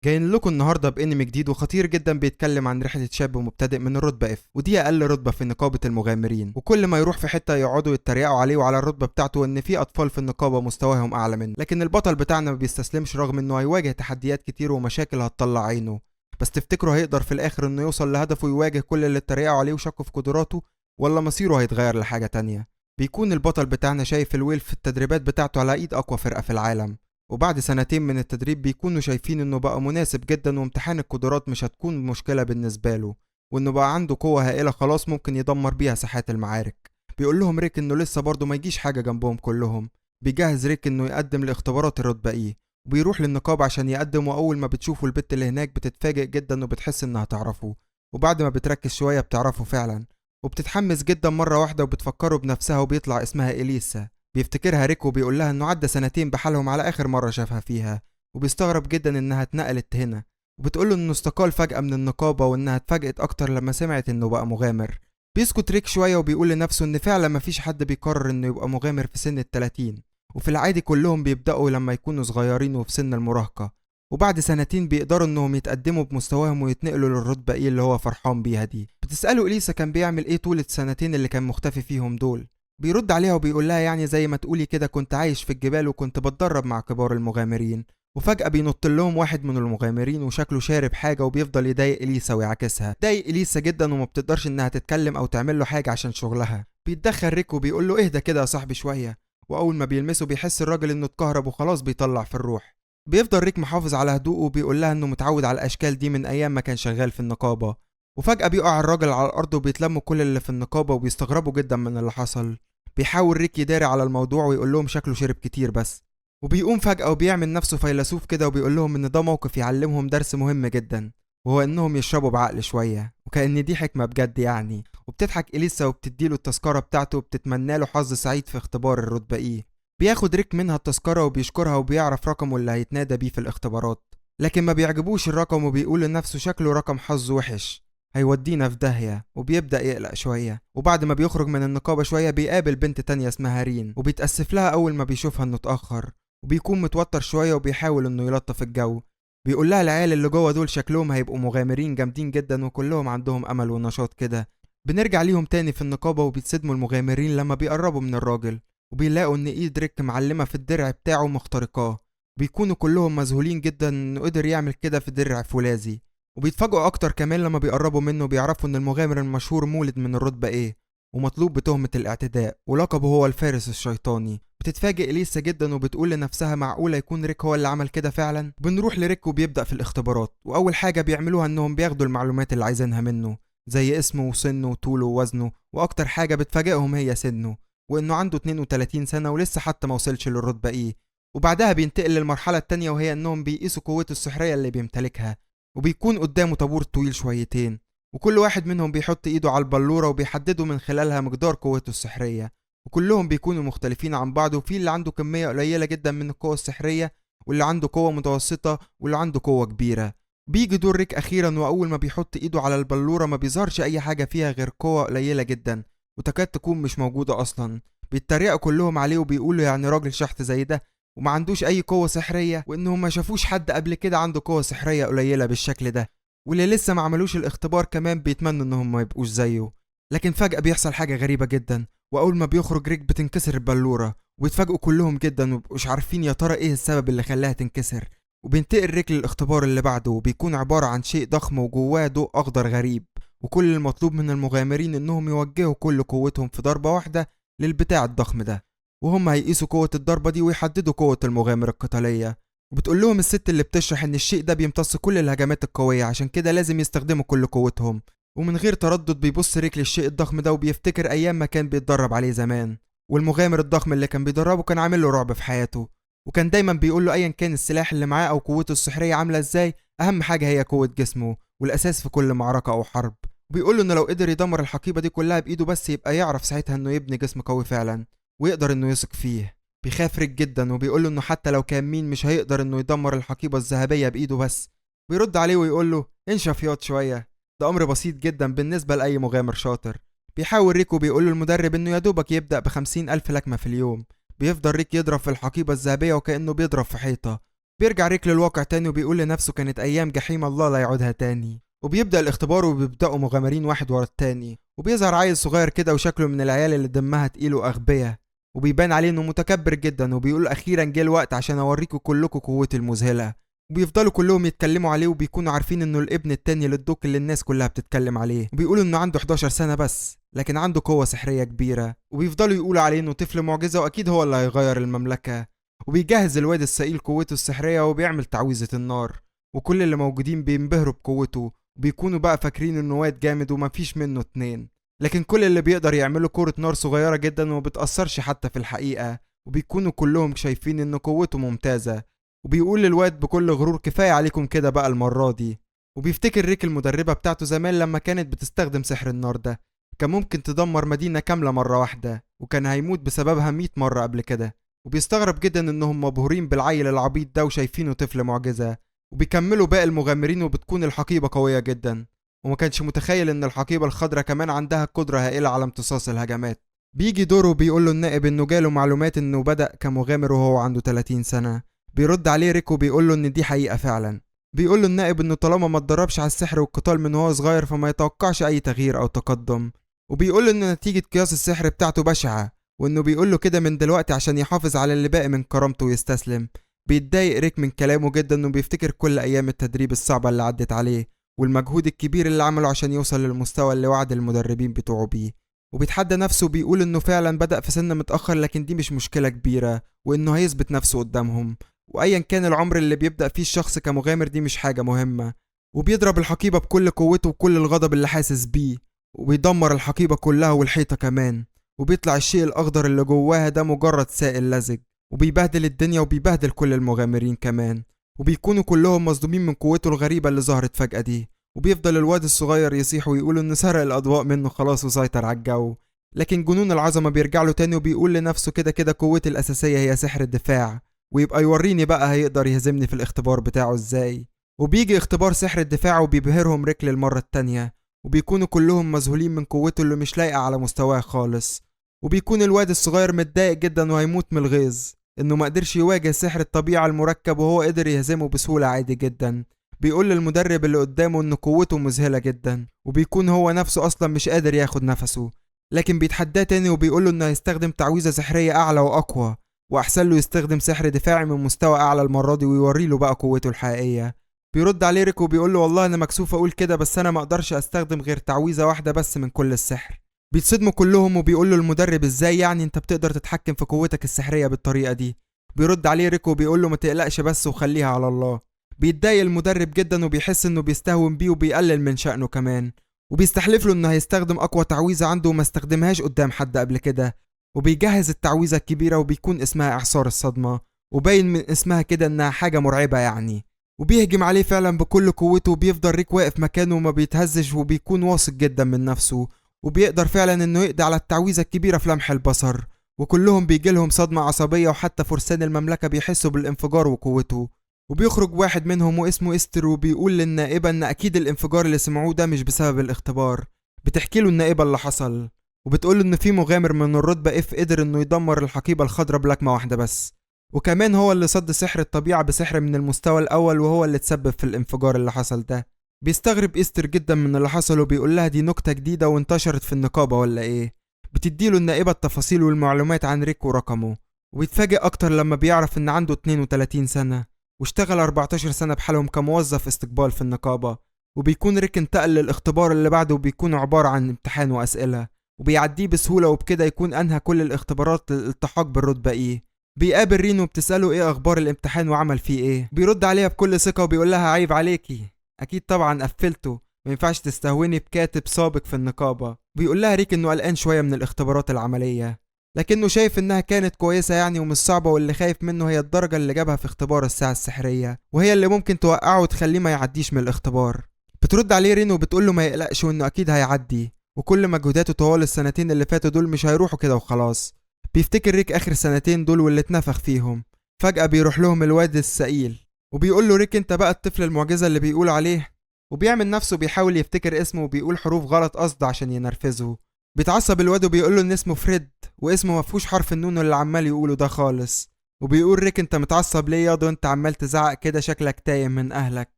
جايين لكم النهارده بانمي جديد وخطير جدا بيتكلم عن رحله شاب مبتدئ من الرتبة F، ودي اقل رتبه في نقابة المغامرين. وكل ما يروح في حتة يقعدوا يتريقوا عليه وعلى الرتبة بتاعته، وان في اطفال في النقابة مستواهم اعلى منه. لكن البطل بتاعنا ما بيستسلمش رغم انه هيواجه تحديات كتير ومشاكل هتطلع عينه. بس تفتكروا هيقدر في الاخر انه يوصل لهدفه ويواجه كل اللي اتريقوا عليه وشكوا في قدراته، ولا مصيره هيتغير لحاجة تانية؟ بيكون البطل بتاعنا شايف الويل في التدريبات بتاعته على ايد اقوى فرقه في العالم، وبعد سنتين من التدريب بيكونوا شايفين انه بقى مناسب جدا وامتحان القدرات مش هتكون مشكلة بالنسبة له، وانه بقى عنده قوة هائلة خلاص ممكن يدمر بيها ساحات المعارك. بيقول لهم ريك انه لسه برضه ما يجيش حاجة جنبهم كلهم. بيجهز ريك انه يقدم لاختبارات الرتبة E، وبيروح للنقابة عشان يقدم. واول ما بتشوفه البت اللي هناك بتتفاجئ جدا وبتحس انها تعرفه، وبعد ما بتركز شوية بتعرفه فعلا، وبتتحمس جدا مرة واحدة وبتفكره بنفسها، وبيطلع اسمها إليسا. بيفتكرها ريك وبيقول لها انه عدى سنتين بحالهم على اخر مرة شافها فيها، وبيستغرب جدا انها اتنقلت هنا. وبتقول له انه استقال فجأة من النقابة، وانها اتفاجئت اكتر لما سمعت انه بقى مغامر. بيسكت ريك شوية وبيقول لنفسه ان فعلا مفيش حد بيقرر انه يبقى مغامر في سن ال30، وفي العادي كلهم بيبدأوا لما يكونوا صغيرين وفي سن المراهقة، وبعد سنتين بيقدروا انهم يتقدموا بمستواهم ويتنقلوا للرتبة E اللي هو فرحان بيها دي. بتسأله إليسا كان بيعمل ايه طول السنتين اللي كان مختفي فيهم دول. بيرد عليها وبيقول لها يعني زي ما تقولي كده كنت عايش في الجبال وكنت بتدرب مع كبار المغامرين. وفجأة بينط لهم واحد من المغامرين وشكله شارب حاجة، وبيفضل يضايق إليسا ويعاكسها. ضايق إليسا جدا وما بتقدرش إنها تتكلم أو تعمل له حاجة عشان شغلها. بيتدخل ريك وبيقول له اهدى كده يا صاحبي شوية، وأول ما بيلمسه بيحس الراجل إنه اتكهرب وخلاص بيطلع في الروح. بيفضل ريك محافظ على هدوءه وبيقول لها إنه متعود على الأشكال دي من أيام ما كان شغال في النقابة. وفجأة بيقع الراجل على الأرض وبيتلموا كل اللي في النقابة وبيستغربوا جدا من اللي حصل. بيحاول ريك يداري على الموضوع ويقول لهم شكله شرب كتير بس، وبيقوم فجأة وبيعمل نفسه فيلسوف كده وبيقول لهم إن ده موقف يعلمهم درس مهم جدا، وهو إنهم يشربوا بعقل شوية، وكأن دي حكمة بجد يعني. وبتضحك إليسا وبتديله التذكرة بتاعته وبتتمنى له حظ سعيد في اختبار الرتبة E. بياخد ريك منها التذكرة وبيشكرها وبيعرف رقمه اللي هيتنادى بيه في الاختبارات، لكن ما بيعجبوش الرقم وبيقول لنفسه شكله رقم حظه وحش هيودينا في داهية، وبيبدأ يقلق شوية. وبعد ما بيخرج من النقابة شوية بيقابل بنت تانية اسمها رين، وبيتأسف لها أول ما بيشوفها إنه اتأخر، وبيكون متوتر شوية وبيحاول إنه يلطف الجو. بيقول لها العيال اللي جوه دول شكلهم هيبقوا مغامرين جامدين جدا وكلهم عندهم أمل ونشاط كده. بنرجع ليهم تاني في النقابة وبيتصدموا المغامرين لما بيقربوا من الراجل، وبيلاقوا إن إيد ريك معلمة في الدرع بتاعه مخترقاه. بيكونوا كلهم مذهولين جدا إنه قدر يعمل كده في درع فولاذي، وبيتفاجئوا أكتر كمان لما بيقربوا منه وبيعرفوا إن المغامر المشهور مولد من الرتبة A ومطلوب بتهمة الاعتداء، ولقبه هو الفارس الشيطاني. بتتفاجئ إليسا جدا وبتقول لنفسها معقولة يكون ريك هو اللي عمل كده فعلا؟ بنروح لريك وبيبدأ في الاختبارات، وأول حاجة بيعملوها إنهم بياخدوا المعلومات اللي عايزينها منه زي اسمه وسنة وطوله ووزنه، وأكتر حاجة بتفاجئهم هي سنة وإنه عنده 32 سنة ولسه حتى ما وصلش للرتبة E. وبعدها بينتقل للمرحلة التانية وهي إنهم بيقيسوا قوته السحرية اللي بيمتلكها، وبيكون قدامه طابور طويل شويتين، وكل واحد منهم بيحط ايده على البلورة وبيحددوا من خلالها مقدار قوته السحرية، وكلهم بيكونوا مختلفين عن بعض، وفي اللي عنده كمية قليلة جدا من القوة السحرية، واللي عنده قوة متوسطة، واللي عنده قوة كبيرة. بيجي دور ريك أخيرا، وأول ما بيحط ايده على البلورة ما بيظهرش أي حاجة فيها غير قوة قليلة جدا وتكاد تكون مش موجودة أصلا. بيتريقوا كلهم عليه وبيقولوا يعني راجل شحت زي ده وما عندوش أي قوة سحرية، وإنهم ما شافوش حد قبل كده عنده قوة سحرية قليلة بالشكل ده، واللي لسه ما عملوش الاختبار كمان بيتمنوا إنهم ما يبقوش زيه. لكن فجأة بيحصل حاجة غريبة جدا، وأول ما بيخرج ريك بتنكسر البلورة، وبيتفاجئوا كلهم جدا ومبقوش عارفين يا ترى إيه السبب اللي خلاها تنكسر. وبينتقل ريك للاختبار اللي بعده، وبيكون عبارة عن شيء ضخم وجواه ضوء أخضر غريب، وكل المطلوب من المغامرين إنهم يوجهوا كل قوتهم في ضربة واحدة للبتاع الضخم ده، وهم هيقيسوا قوة الضربة دي ويحددوا قوة المغامر القتالية. وبتقول لهم الست اللي بتشرح إن الشيء ده بيمتص كل الهجمات القوية، عشان كده لازم يستخدموا كل قوتهم. ومن غير تردد بيبص ريك للشيء الضخم ده وبيفتكر أيام ما كان بيتدرب عليه زمان، والمغامر الضخم اللي كان بيدربه كان عامل له رعب في حياته، وكان دايما بيقول له أيا كان السلاح اللي معاه أو قوته السحرية عاملة إزاي، أهم حاجة هي قوة جسمه والأساس في كل معركة أو حرب. وبيقول له إنه لو قدر يدمر الحقيبة دي كلها بإيده بس يبقى يعرف ساعتها إنه يبني جسم قوي فعلا ويقدر إنه يثق فيه. بيخاف ريك جدا وبيقول له إنه حتى لو كان مين مش هيقدر إنه يدمر الحقيبة الذهبية بإيده بس. بيرد عليه ويقول له انشف ياض شوية، ده أمر بسيط جدا بالنسبة لأي مغامر شاطر. بيحاول ريك وبيقول له المدرب إنه يا دوبك يبدأ ب50,000 لكمة في اليوم. بيفضل ريك يضرب في الحقيبة الذهبية وكأنه بيضرب في حيطة، بيرجع ريك للواقع تاني وبيقول لنفسه كانت ايام جحيم الله لا يعودها تاني. وبيبدأ الاختبار وبيبدأوا مغامرين واحد ورا التاني، وبيظهر عيل صغير كده وشكله من العيال اللي دمها تقيل واغبياء، وبيبان عليه انه متكبر جدا، وبيقول اخيرا جه الوقت عشان اوريكم كلكم قوتي المذهلة. وبيفضلوا كلهم يتكلموا عليه وبيكونوا عارفين انه الابن التاني للدوق اللي الناس كلها بتتكلم عليه، وبيقولوا انه عنده 11 سنة بس لكن عنده قوة سحريه كبيرة، وبيفضلوا يقولوا عليه انه طفل معجزه واكيد هو اللي هيغير المملكة. وبيجهز الواد الثقيل قوته السحريه وبيعمل تعويذه النار، وكل اللي موجودين بينبهروا بقوته وبيكونوا بقى فاكرين انه واد جامد ومفيش منه اتنين، لكن كل اللي بيقدر يعمله كرة نار صغيرة جدا ومبتأثرش حتى في الحقيقة، وبيكونوا كلهم شايفين ان قوته ممتازة. وبيقول للواد بكل غرور كفاية عليكم كده بقى المرة دي. وبيفتكر ريك المدربة بتاعته زمان لما كانت بتستخدم سحر النار ده كان ممكن تدمر مدينة كاملة مرة واحدة، وكان هيموت بسببها 100 مرة قبل كده. وبيستغرب جدا انهم مبهورين بالعيل العبيط ده وشايفينه طفل معجزة. وبيكملوا باقي المغامرين وبتكون الحقيبة قوية جدا، وما كانش متخيل ان الحقيبة الخضراء كمان عندها قدرة هائلة على امتصاص الهجمات. بيجي دوره بيقول له النائب انه جاله معلومات انه بدأ كمغامر وهو عنده 30 سنة. بيرد عليه ريك وبيقول له ان دي حقيقة فعلا. بيقول له النائب انه طالما ما اتدربش على السحر والقتال من وهو صغير فما يتوقعش اي تغيير او تقدم. وبيقول له ان نتيجة قياس السحر بتاعته بشعة، وانه بيقول له كده من دلوقتي عشان يحافظ على اللي باقي من كرامته ويستسلم. بيتضايق ريك من كلامه جدا وبيفتكر كل ايام التدريب الصعبة اللي عدت عليه والمجهود الكبير اللي عمله عشان يوصل للمستوى اللي وعد المدربين بتوعه بيه. وبيتحدى نفسه وبيقول انه فعلا بدأ في سن متأخر لكن دي مش مشكلة كبيرة، وانه هيثبت نفسه قدامهم، وايا كان العمر اللي بيبدأ فيه الشخص كمغامر دي مش حاجة مهمة. وبيضرب الحقيبة بكل قوته وكل الغضب اللي حاسس بيه، وبيدمر الحقيبة كلها والحيطة كمان، وبيطلع الشيء الأخضر اللي جواها ده مجرد سائل لزج، وبيبهدل الدنيا وبيبهدل كل المغامرين كمان. وبيكونوا كلهم مصدومين من قوته الغريبة اللي ظهرت فجأة دي. وبيفضل الواد الصغير يصيح ويقول إنه سرق الأضواء منه خلاص وسيطر على الجو، لكن جنون العظمة بيرجع له تاني وبيقول لنفسه كده كده قوتي الأساسية هي سحر الدفاع، ويبقى يوريني بقى هيقدر يهزمني في الاختبار بتاعه ازاي. وبيجي اختبار سحر الدفاع وبيبهرهم ريك للمرة التانية، وبيكونوا كلهم مذهولين من قوته اللي مش لايقة على مستواه خالص. وبيكون الواد الصغير متضايق جدا وهيموت من الغيظ انه ما قدرش يواجه سحر الطبيعة المركب وهو قدر يهزمه بسهولة عادي جدا. بيقول للمدرب اللي قدامه ان قوته مذهلة جدا، وبيكون هو نفسه اصلا مش قادر ياخد نفسه، لكن بيتحداه تاني وبيقوله انه هيستخدم تعويذة سحرية اعلى واقوى، واحسن له يستخدم سحر دفاعي من مستوى اعلى المرة دي ويوري له بقى قوته الحقيقية. بيرد عليه ريك وبيقول له والله انا مكسوف اقول كده، بس انا ما اقدرش استخدم غير تعويذة واحدة بس من كل السحر. بيتصدموا كلهم وبيقول له المدرب ازاي يعني انت بتقدر تتحكم في قوتك السحرية بالطريقة دي؟ بيرد عليه ريك وبيقول له ما تقلقش بس وخليها على الله. بيتضايق المدرب جدا وبيحس انه بيستهون بيه وبيقلل من شأنه كمان، وبيستحلف له انه هيستخدم اقوى تعويذة عنده وما استخدمهاش قدام حد قبل كده. وبيجهز التعويذة الكبيرة وبيكون اسمها إعصار الصدمة، وباين من اسمها كده انها حاجة مرعبة يعني. وبيهجم عليه فعلا بكل قوته، وبيفضل ريك واقف مكانه وما بيتهزش، وبيكون واثق جدا من نفسه، وبيقدر فعلا انه يقضي على التعويذة الكبيرة في لمح البصر. وكلهم بيجيلهم صدمة عصبية، وحتى فرسان المملكة بيحسوا بالانفجار وقوته. وبيخرج واحد منهم واسمه استر وبيقول للنائبة ان اكيد الانفجار اللي سمعوه ده مش بسبب الاختبار. بتحكي له النائبة اللي حصل، وبتقول ان في مغامر من الرتبة اف قدر انه يدمر الحقيبة الخضراء بلكمة واحدة بس، وكمان هو اللي صد سحر الطبيعة بسحر من المستوى الاول، وهو اللي تسبب في الانفجار اللي حصل ده. بيستغرب استر جدا من اللي حصل وبيقول لها دي نكتة جديدة وانتشرت في النقابة ولا ايه؟ بتديله النائبة التفاصيل والمعلومات عن ريك ورقمه، وبيتفاجئ اكتر لما بيعرف ان عنده 32 سنة واشتغل 14 سنة بحالهم كموظف استقبال في النقابة. وبيكون ريك انتقل للاختبار اللي بعده، وبيكون عبارة عن امتحان وأسئلة، وبيعديه بسهولة، وبكده يكون أنهى كل الاختبارات للالتحاق بالرتبة إيه. بيقابل رينو وبتسأله إيه أخبار الامتحان وعمل فيه إيه. بيرد عليها بكل ثقة وبيقول لها عيب عليكي، أكيد طبعا قفلته، ما ينفعش تستهوني بكاتب سابق في النقابة. بيقول لها ريك إنه قلقان شوية من الاختبارات العملية، لكنه شايف إنها كانت كويسة يعني ومش صعبة، واللي خايف منه هي الدرجة اللي جابها في اختبار الساعة السحرية، وهي اللي ممكن توقعه وتخليه ما يعديش من الاختبار. بترد عليه رينو وبتقول له ما يقلقش وإنه أكيد هيعدي، وكل مجهوداته طوال السنتين اللي فاتوا دول مش هيروحوا كده وخلاص. بيفتكر ريك آخر سنتين دول واللي اتنفخ فيهم. فجأة بيروح لهم الواد الثقيل وبيقول له ريك انت بقى الطفل المعجزة اللي بيقول عليه، وبيعمل نفسه بيحاول يفتكر اسمه وبيقول حروف غلط قصد عشان ينرفزه. بيتعصب الواد وبيقول له ان اسمه فريد واسمه مفهوش حرف النون اللي عمال يقوله ده خالص. وبيقول ريك انت متعصب ليه ياض وانت عمال تزعق كده، شكلك تايه من اهلك.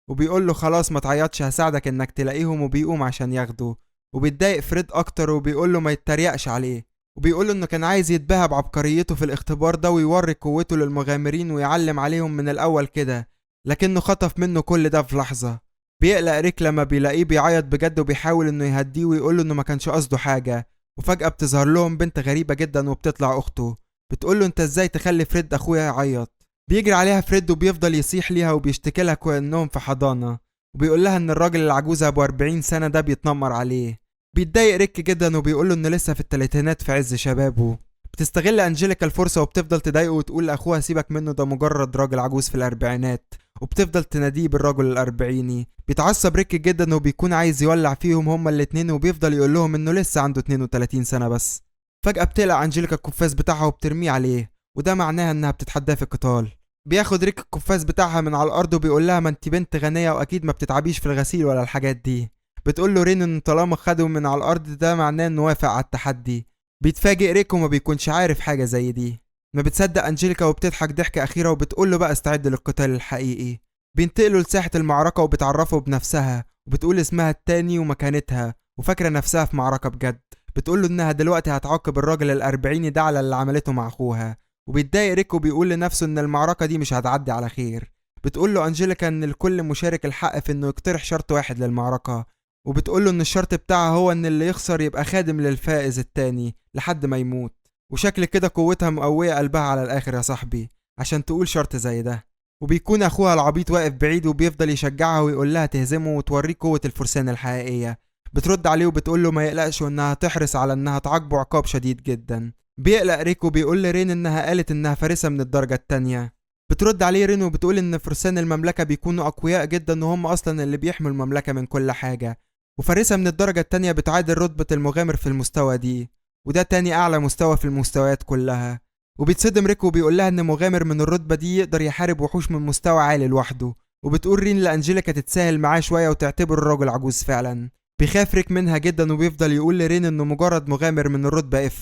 وبيقول له خلاص ما تعيطش، هساعدك انك تلاقيهم. وبيقوم عشان ياخده. وبيتضايق فريد اكتر وبيقول له ما يتريقش عليه، وبيقول له انه كان عايز يتباهى بعبقريته في الاختبار ده ويوري قوته للمغامرين ويعلم عليهم من الاول كده، لكنه خطف منه كل ده في لحظة. بيقلق ريك لما بيلاقيه بيعيط بجد، وبيحاول انه يهديه ويقول له انه ما كانش قصده حاجة. وفجأة بتظهر لهم بنت غريبة جدا وبتطلع اخته، بتقول له انت ازاي تخلي فريد اخويا يعيط. بيجري عليها فريد وبيفضل يصيح ليها وبيشتكي لها كأنهم في حضانة، وبيقول لها ان الراجل العجوز ابو 40 سنة ده بيتنمر عليه. بيتضايق ريك جدا وبيقول له انه لسه في الثلاثينات في عز شبابه. بتستغل انجيليكا الفرصة وبتفضل تضايقه وتقول لاخوها سيبك منه، ده مجرد راجل عجوز في الاربعينات، وبتفضل تناديه بالرجل الاربعيني. بيتعصب ريك جدا وبيكون عايز يولع فيهم هما الاتنين، وبيفضل يقول لهم انه لسه عنده 32 سنة بس. فجأة بتقلع انجيليكا القفاز بتاعها وبترميه عليه، وده معناها انها بتتحداه في القتال. بياخد ريك القفاز بتاعها من على الارض وبيقول لها ما انت بنت غنية واكيد ما بتتعبيش في الغسيل ولا الحاجات دي. بتقول له رين ان طالما خده من على الارض ده معناه انه وافق على التحدي. بيتفاجئ ريك وما بيكونش عارف حاجة زي دي. ما بتصدق انجيليكا وبتضحك ضحكة أخيرة وبتقول له بقى استعد للقتال الحقيقي. بينتقلوا لساحة المعركة وبتعرفه بنفسها وبتقول اسمها التاني ومكانتها، وفاكرة نفسها في معركة بجد. بتقول له انها دلوقتي هتعاقب الراجل الأربعيني ده على اللي عملته مع اخوها. وبيتضايق ريك وبيقول لنفسه ان المعركة دي مش هتعدي على خير. بتقول له انجيليكا ان الكل مشارك الحق في انه يقترح شرط واحد للمعركة، وبتقول له ان الشرط بتاعها هو ان اللي يخسر يبقى خادم للفائز التاني لحد ما يموت. وشكل كده قوتها مقوية قلبها على الآخر يا صاحبي عشان تقول شرط زي ده. وبيكون أخوها العبيط واقف بعيد وبيفضل يشجعها ويقول لها تهزمه وتوريه قوة الفرسان الحقيقية. بترد عليه وبتقول له ما يقلقش وإنها تحرص على إنها تعاقبه عقاب شديد جدا. بيقلق ريك وبيقول لرين إنها قالت إنها فارسة من الدرجة التانية. بترد عليه رين وبتقول إن فرسان المملكة بيكونوا أقوياء جدا وهم أصلا اللي بيحموا المملكة من كل حاجة، وفارسة من الدرجة التانية بتعادل رتبة المغامر في المستوى دي، وده تاني أعلى مستوى في المستويات كلها. وبيتصدم ريك وبيقول لها إن مغامر من الرتبة دي يقدر يحارب وحوش من مستوى عالي لوحده. وبتقول رين لأنجيليكا تتساهل معاه شوية وتعتبره الراجل عجوز فعلا. بيخاف ريك منها جدا وبيفضل يقول لرين إنه مجرد مغامر من الرتبة F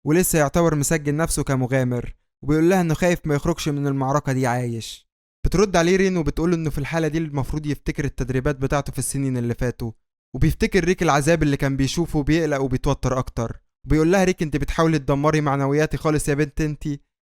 ولسه يعتبر مسجل نفسه كمغامر، وبيقول لها إنه خايف ما يخرجش من المعركة دي عايش. بترد عليه رين وبتقول إنه في الحالة دي المفروض يفتكر التدريبات بتاعته في السنين اللي فاتوا. وبيفتكر ريك العذاب اللي كان بيشوفه وبيقلق وبيتوتر أكتر. بيقول لها ريك انت بتحاولي تدمري معنوياتي خالص يا بنت انت.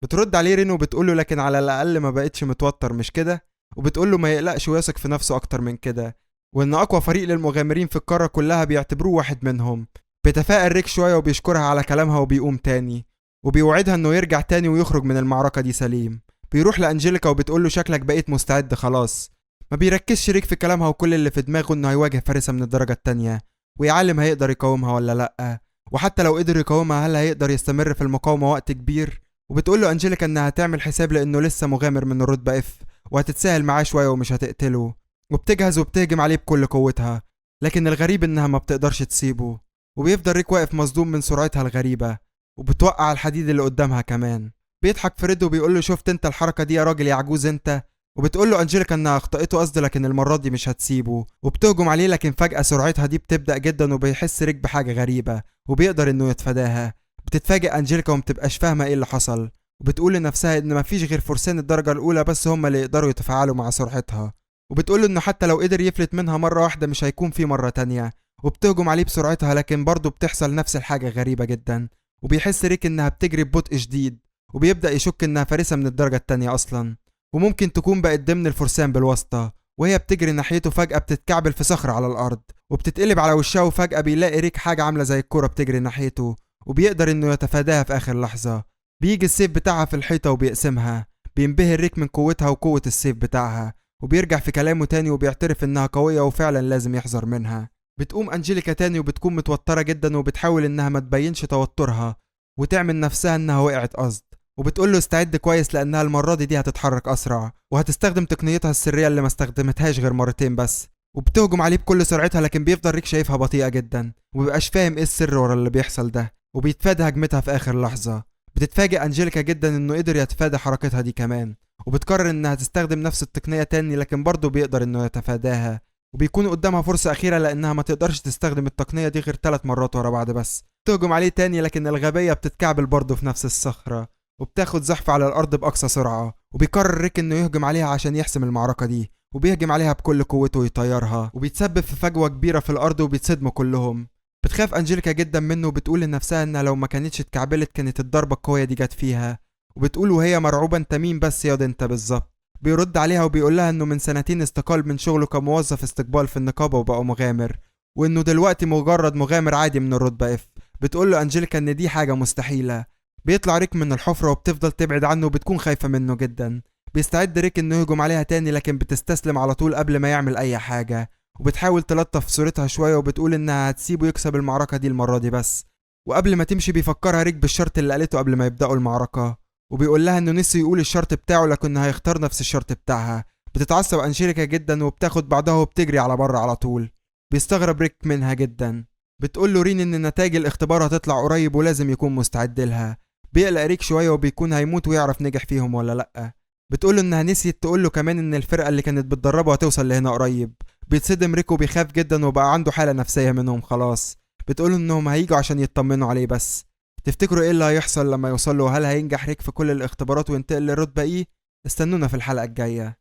بترد عليه رين وبتقول له لكن على الاقل ما بقتش متوتر مش كده؟ وبتقول له ما يقلقش ويثق في نفسه اكتر من كده، وان اقوى فريق للمغامرين في القارة كلها بيعتبروه واحد منهم. بيتفائل ريك شوية وبيشكرها على كلامها وبيقوم تاني، وبيوعدها انه يرجع تاني ويخرج من المعركة دي سليم. بيروح لانجيليكا وبتقول له شكلك بقيت مستعد خلاص. ما بيركزش ريك في كلامها وكل اللي في دماغه انه هيواجه فارسه من الدرجة التانية ويعلم هيقدر يقاومها ولا لا، وحتى لو قدر يقاومها هل هيقدر يستمر في المقاومة وقت كبير. وبتقول له أنجيليكا إنها هتعمل حساب لأنه لسه مغامر من الرتبة F وهتتساهل معاه شوية ومش هتقتله. وبتجهز وبتهجم عليه بكل قوتها، لكن الغريب إنها ما بتقدرش تسيبه. وبيفضل ريك واقف مصدوم من سرعتها الغريبة، وبتوقع الحديد اللي قدامها كمان. بيضحك فريد وبيقول له شفت انت الحركة دي يا راجل يا عجوز انت. وبتقول له أنجيليكا إنها أخطأته قصد لكن المرة دي مش هتسيبه، وبتهجم عليه. لكن فجأة سرعتها دي بتبدأ جدا وبيحس ريك بحاجة غريبة وبيقدر إنه يتفاداها. بتتفاجئ أنجيليكا ومتبقاش فاهمة إيه اللي حصل، وبتقول لنفسها إن مفيش غير فرسان الدرجة الأولى بس هم اللي يقدروا يتفاعلوا مع سرعتها. وبتقول له إنه حتى لو قدر يفلت منها مرة واحدة مش هيكون في مرة تانية. وبتهجم عليه بسرعتها لكن برضه بتحصل نفس الحاجة غريبة جدا، وبيحس ريك إنها بتجري ببطء شديد، وبيبدأ يشك إنها فارسة من الدرجة التانية أصلا، وممكن تكون بقت ضمن الفرسان بالواسطة. وهي بتجري ناحيته فجأة بتتكعبل في صخرة على الأرض وبتتقلب على وشها، وفجأة بيلاقي ريك حاجة عاملة زي الكرة بتجري ناحيته وبيقدر إنه يتفاداها في آخر لحظة. بيجي السيف بتاعها في الحيطة وبيقسمها. بينبهر ريك من قوتها وقوة السيف بتاعها، وبيرجع في كلامه تاني وبيعترف إنها قوية وفعلا لازم يحذر منها. بتقوم أنجيليكا تاني وبتكون متوترة جدا وبتحاول إنها ما تبينش توترها وتعمل نفسها إنها وقعت قصد، وبتقول له استعد كويس لأنها المرة دي هتتحرك أسرع وهتستخدم تقنيتها السرية اللي ما استخدمتهاش غير مرتين بس. وبتهجم عليه بكل سرعتها لكن بيفضل ريك شايفها بطيئة جدا ومبيبقاش فاهم ايه السر ورا اللي بيحصل ده، وبيتفادى هجمتها في آخر لحظة. بتتفاجئ أنجيليكا جدا إنه قدر يتفادى حركتها دي كمان، وبتقرر إنها تستخدم نفس التقنية تاني لكن برضه بيقدر إنه يتفاداها. وبيكون قدامها فرصة أخيرة لأنها ما تقدرش تستخدم التقنية دي غير 3 مرات ورا بعض بس. تهجم عليه تاني لكن الغبية بتتكعبل برضه في نفس الصخرة، وبتاخد زحف على الأرض بأقصى سرعة. وبيقرر ريك إنه يهجم عليها عشان يحسم المعركة دي، وبيهجم عليها بكل قوته ويطيرها، وبيتسبب في فجوة كبيرة في الأرض وبيتصدموا كلهم. بتخاف أنجيليكا جدا منه وبتقول لنفسها إنها لو ما كانتش اتكعبلت كانت الضربة القوية دي جت فيها، وبتقول وهي مرعوبة انت مين بس ياض انت بالظبط. بيرد عليها وبيقول لها انه من سنتين استقال من شغله كموظف استقبال في النقابة وبقى مغامر، وانه دلوقتي مجرد مغامر عادي من الرتبة F. بتقول له أنجيليكا ان دي حاجة مستحيلة. بيطلع ريك من الحفرة وبتفضل تبعد عنه وبتكون خايفة منه جدا. بيستعد ريك انه يهجم عليها تاني، لكن بتستسلم على طول قبل ما يعمل اي حاجة، وبتحاول تلطف صورتها شوية وبتقول انها هتسيبه يكسب المعركة دي المرة دي بس. وقبل ما تمشي بيفكرها ريك بالشرط اللي قالته قبل ما يبدأوا المعركة، وبيقول لها انه نسي يقول الشرط بتاعه لكن هيختار نفس الشرط بتاعها. بتتعصب أنجيليكا جدا وبتاخد بعضها وبتجري على بره على طول. بيستغرب ريك منها جدا. بتقول له رين ان نتائج الاختبار هتطلع قريب ولازم يكون مستعد لها. بيقلق ريك شوية وبيكون هيموت ويعرف نجح فيهم ولا لأ. بتقول له انها نسيت تقول له كمان ان الفرقة اللي كانت بتدربه هتوصل لهنا قريب. بيتصدم ريك وبيخاف جدا وبقى عنده حالة نفسية منهم خلاص. بتقول انهم هيجوا عشان يطمنوا عليه بس. تفتكروا ايه اللي هيحصل لما يوصل له؟ هل هينجح ريك في كل الاختبارات وينتقل للرتبة ايه؟ استنونا في الحلقة الجاية.